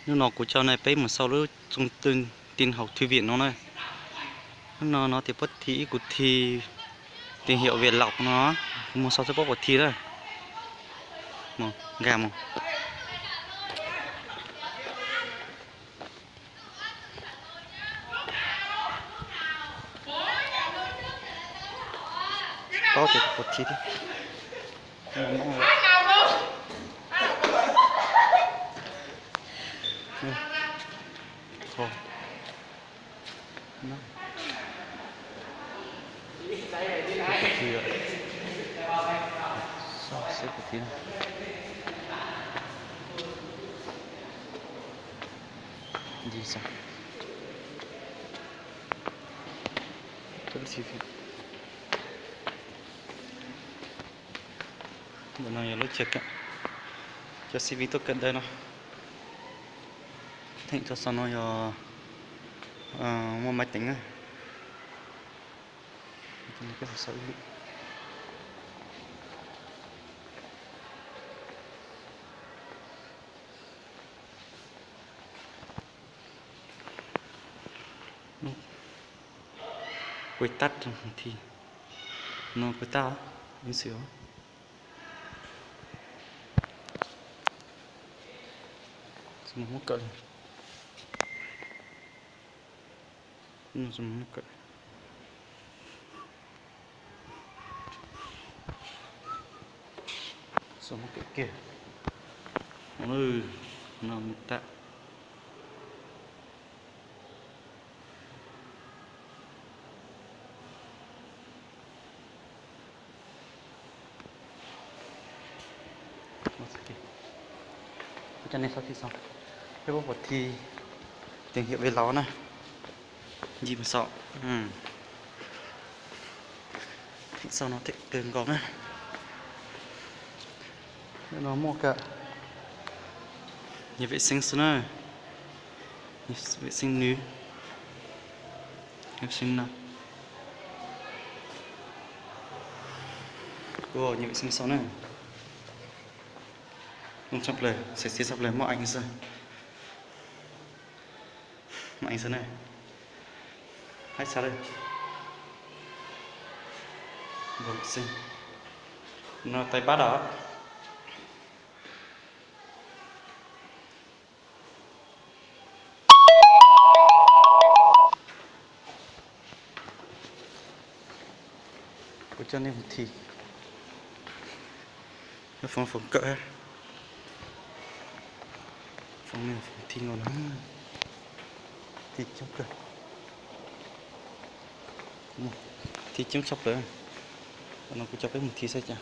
Hnub no kuv coj nej peb mus sau lub thông tin học thư viện no na. Hnub no no tias puab thi ib kuv thi tìm hiểu về lộc no, kuv mus sau seb puab puas thi na. Mus, nkag mus. Paub tias puas thi thiab. Ntawm no yog lub chaw kawm, cov sinh viên tuaj kawm ntawv no. Theem tso xov no yog muaj máy tính na. Quy tắc trong phòng thi. No quy tắc ứng xử. Muab kawm. Muab kawm kiag. No mus tag. Coj nej saib thiab xwb, peb puas thi tìm hiểu về lộc na. Yim mus xaus. Theem xaus no theem kawg nkaus na. No muaj kawm, nhà vệ sinh xwb na. Vệ sinh nữ. Vệ sinh nam. Ua nhà vệ sinh sau na. Zoo tshaj plaws, sexy tshaj plaws, muaj Anh xwb. Muaj Anh xwb na. Haib tshaj lawm. Nhà vệ sinh. No tay bắt os. Kuv coj nej mus thi. Phòng, phòng kawm. Phòng này phòng thi nkaus na. Thi coob kawg. Thi coob tshaj plaws. Qhov no kuv coj peb mus thi saib cas.